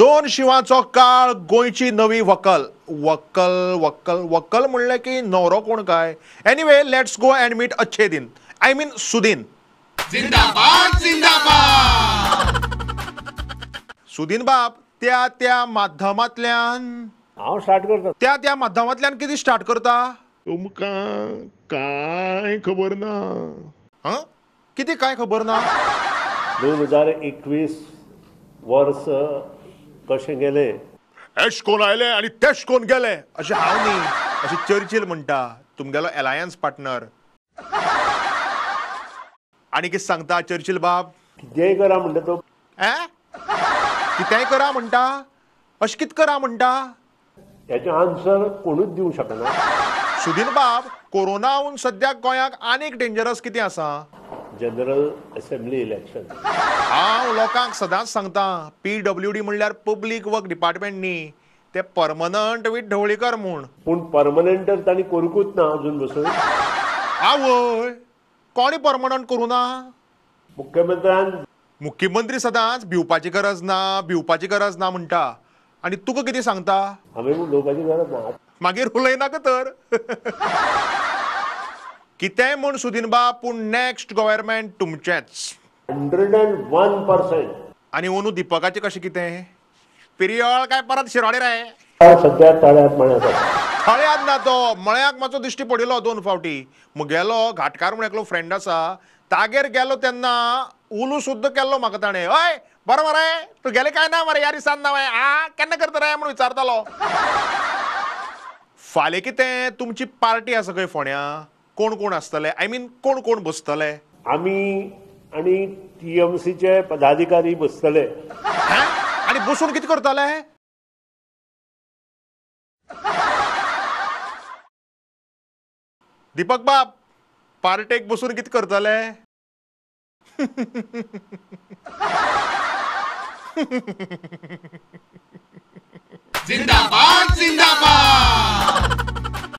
दोन शिवांचो काळ, गोंयची नवी व्हंकल. व्हंकल व्हंकल व्हंकल म्हणलें की न्हवरो कोण काय? Anyway, let's go and meet Achhe Din, I mean Sudin. जिंदाबाद जिंदाबाद. सुदीन बाब, त्या त्या माध्यमांतल्यान हांव स्टार्ट करता. त्या त्या माध्यमांतल्यान कितें स्टार्ट करता? तुमकां कांय खबर ना. हां, कितें काय खबर ना? 2021 वर्स कशें गेलें, एश कोण आयले आनी तेश कोण गेले अशें हांव न्ही, अशें चर्चिल म्हणटा, तुमगेलो एलायन्स पार्टनर. आनी कितें सांगता चर्चिल बाब? कितेंय करा म्हणटा तो. कितेंय करा म्हणटा? अशें कितें करा म्हणटा? हेचें आन्सर कोणूच दिवंक शकना. सुदीन बाब, कोरोनाहून सद्याक गोंयाक आनीक डेंजरस कितें आसा? General assembly election. हांव लोकांक सदांच सांगता, PWD म्हणल्यार पब्लीक वर्क डिपार्टमेंट न्ही, ते परमनंट विथ ढवळीकर म्हूण. पूण परमनंट तर तांणी करूंकूच ना अजून बसून. आवय, कोणी परमनंट करूं ना? मुख्यमंत्र्यान. मुख्यमंत्री सदांच भिवपाची गरज ना, भिवपाची गरज ना म्हणटा, आनी तुका कितें सांगता? हांवें उलोवपाची गरज ना. मागीर उलयनाका तर. कितेंय म्हूण सुदीन बाब, पूण नॅक्स्ट गव्हर्मेंट तुमचेंच. 101%. आनी अंदू दीपकाचें कशें कितें? पिरियळ काय परत शिरोडे रे? सद्या तळ्यांत मळ्यांत. तळ्यांत ना तो, मळ्याक मातसो दिश्टी पडिल्लो 2 फावटी. मुगेलो घाटकार म्हूण एकलो फ्रेंड आसा, तागेर गेलो तेन्ना उलू सुद्दां केल्लो म्हाका ताणें. हय बरें मरे, तूं गेले काय ना मरे ह्या दिसान ना आ केन्ना करता रे म्हूण विचारतालो. फाल्यां कितें तुमची पार्टी आसा खंय फोंड्या? कोण कोण आसतले? I mean कोण कोण बसतले? आमी आनी TMCचे पदाधिकारी बसतले. आनी बसून कितें करतले? दीपक बाब, पार्टेक बसून कितें करतले? जिंदाबाद जिंदाबाद.